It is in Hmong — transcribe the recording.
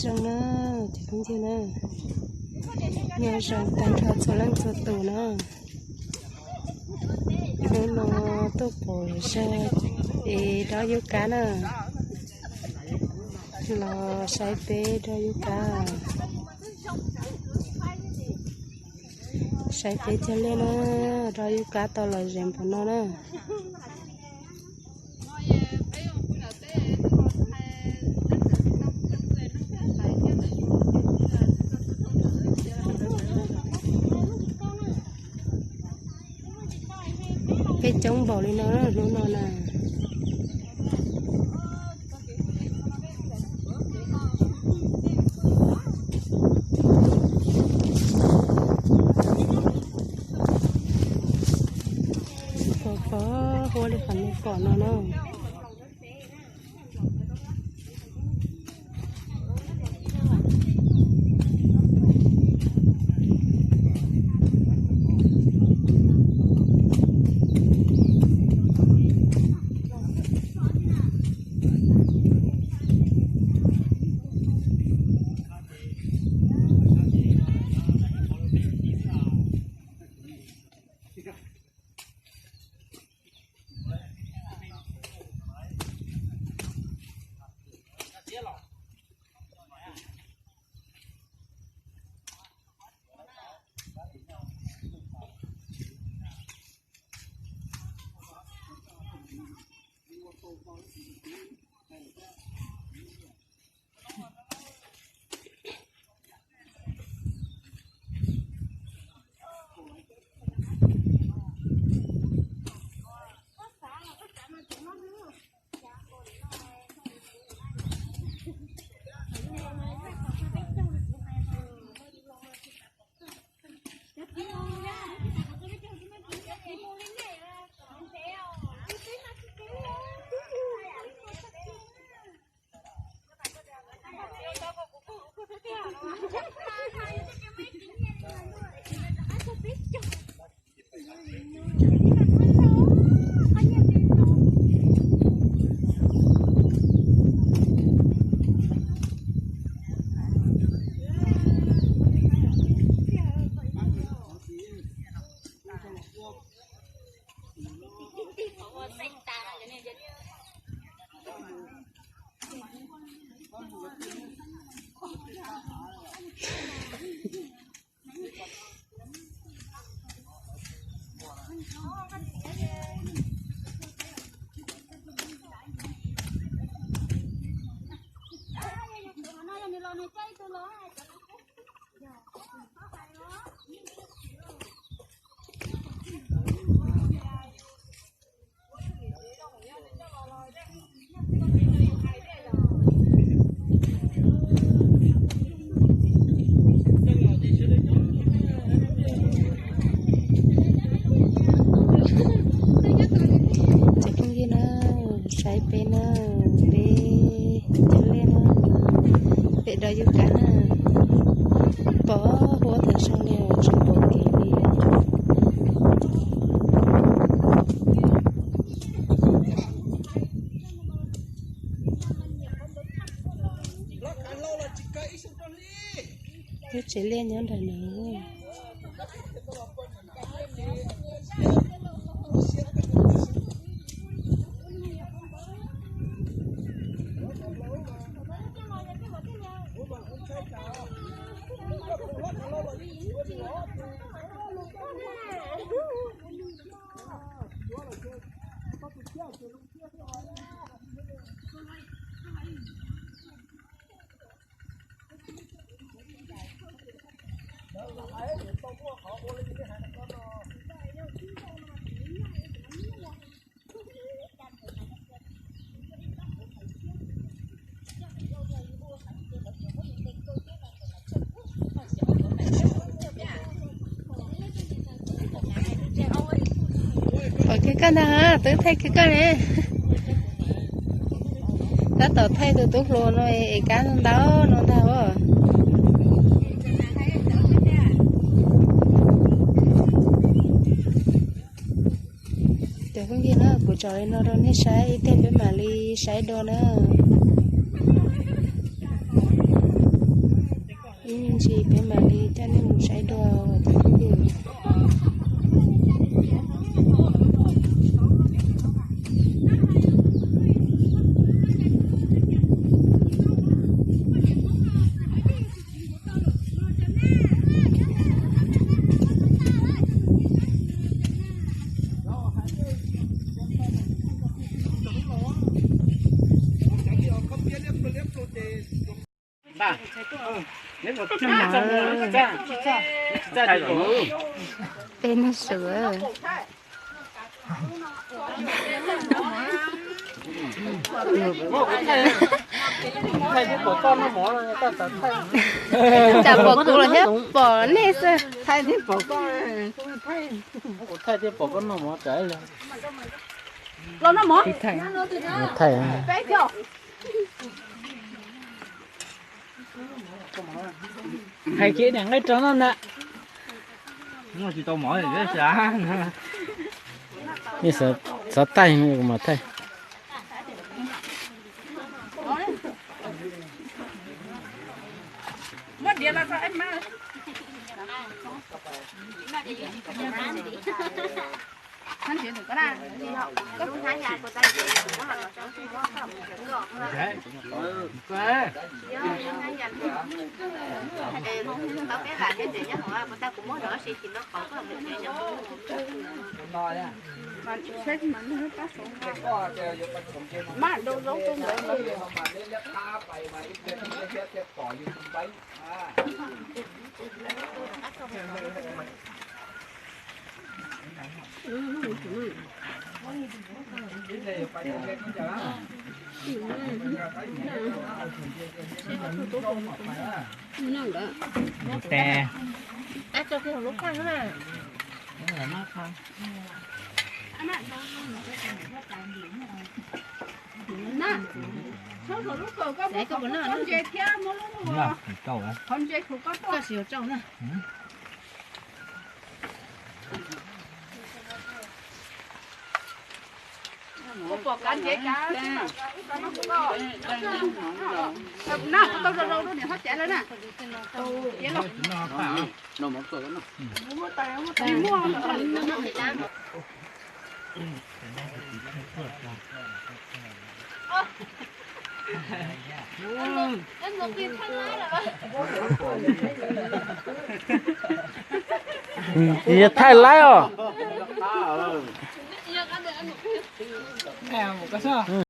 Zoo na, cov phooj ywg na, nyob zoo tag nrho txhua leej txhua tus na. Hnub no tuaj pom zog es dob yub kab na, los saib peb dob yub kab. Saib peb cog liaj na, dob yub kab tau los zeem npaum no na. Peb coob npaum li no hnub no na. Pom pom huab li qhov nej pom no na. Cov phooj ywg na, saib peb na, peb cog liaj na, peb dob yub kab na, pom huab tag zog li tsis pom kev li. Lub tsev liaj nyob nram no. Pom kiag koj ntag, twb thaij kiag koj ne. Tab tom thaij tus tub hluas no es kab ntau no ntag os. Cov phooj ywg na, kuv tso li no rau nej saib ib pliag peb mam li saib dua na. Ib me ntsis peb mam li coj nej mus saib dua cov phooj ywg. Peb noj su. Tsam pom kuv los thiab pom nej xwb. Thaij thiab pom koj, thaij thiab pom koj noj mov tsam ib los noj mov. Thaij. Hais kev niam nqaij rau no na. Nej xav thaij, kuv mam thaij. Tes. Koj puas noj? Koj sim yuav rau na. Kuv pom kav ntsev kav, na kuv tau rau rau lub niam hlob caiv lawm na. Ces los. Tsis yog thaij laib os.